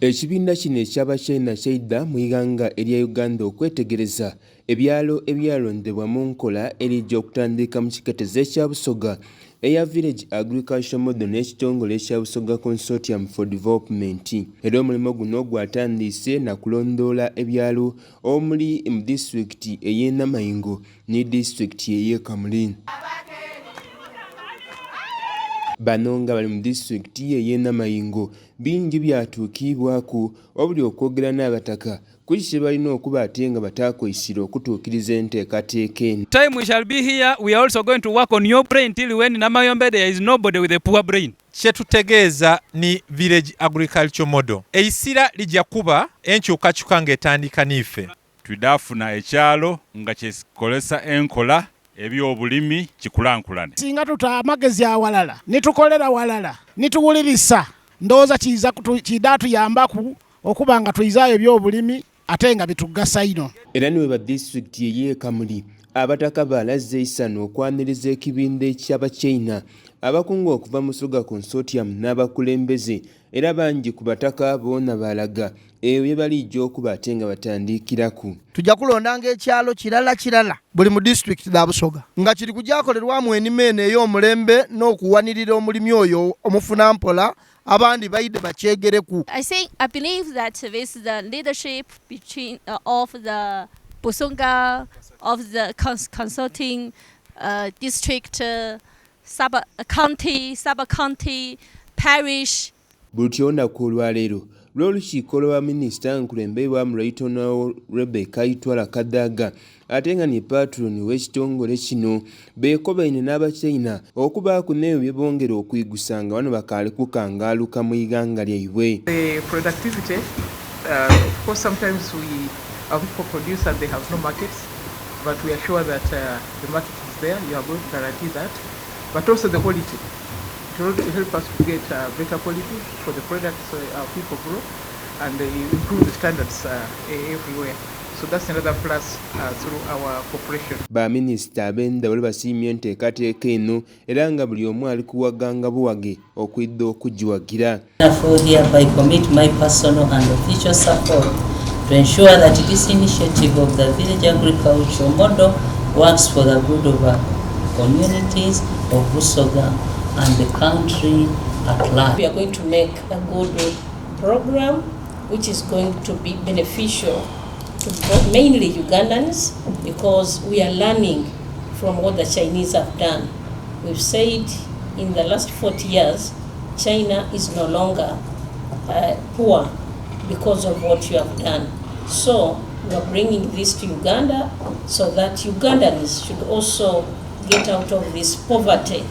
Ekibiina kino eky'Abachina kyaidha mu ighanga erya Uganda okwetegereza ebyalo ebyalondebwa mu nkola erija okutandika mu kiketezo ekya Busoga eya Village Agriculture Model n'ekitongole ekya Busoga Consortium for Development. Era omulimo guno gwatandiise na kulondoola ebyalo omuli mu disitulikiti ey'e Namayingo ni disitulikiti ey'e Kamuli. Bano nga bali mu disitulikiti ey'e Namayingo bingi byatuukiibwaku wabula okwogera n'abataka ku ki kyebalina okuba ate nga bataakoisire okutuukiriza enteekateeka eno. Time we shall be here, we are also going to work on your brain till when Namayombe there is nobody with a poor brain. Kyetutegeeza ni Village Agriculture Model. Eisira lija kuba enkyukakyuka nga etandika niife. Twidhafuna ekyalo nga kyekikolesa enkola eby'obulimi kikulankulane. Singa tuta amagezi awalala, ni tukolera walala, ni tuwulirisa, ndowooza kiiza kiidha tuyambaku okuba nga twizaayo eby'obulimi ate nga bitugasa inho. Era ni bweba disitulikiti ey'e Kamuli, abataka balaze eisanhu okwaniriza ekibinda eky'Abachina abakungu okuva mu Busoga Consortium n'abakulembeze era bangi ku bataka boona balaga ebyo bye baliija okuba ate nga batandiikiraku. Tuja kulondanga ekyalo kirala kirala buli mu disitulikiti dha Busoga nga kiri kuja kolerwamu enima eno ey'omulembe n'okuwanirira omulimi oyo omufunampola abandi baidhe bakyegereku. I think I believe that with the leadership between of the Busoga of the consulting district, sub county, sub county, parish. Buli olunaku olwaleero lw'olukiiko lwa minisita nkulembeibwamu Right Honorable Rebecca Itwala Kadaga ate nga ni patron w'ekitongole kino beekobaine n'Abachina okubaaku n'ebyo bye bongera okwigusa nga bano bakaali kukangaaluka mu ighanga lyaibwe. The productivity, of course, sometimes we, our people produce and they have no markets, but we are sure that the market is there, you are going to guarantee that. But also the quality. It will help us to get better quality for the products our people grow and improve the standards everywhere. So that's another plus through our cooperation. Baminisita ab'endawulo basiimye enteekateeka eno era nga buli omu ali kuwaganga buwage okwidha okugiwagira. Therefore, hereby commit my personal and official support to ensure that this initiative of the village agriculture model works for the good of our communities of Busoga and the country at large. We are going to make a good program which is going to be beneficial to mainly Ugandans, because we are learning from what the Chinese have done. We've said in the last 40 years, China is no longer poor because of what you have done. So we are bringing this to Uganda so that Ugandans should also get out of this poverty.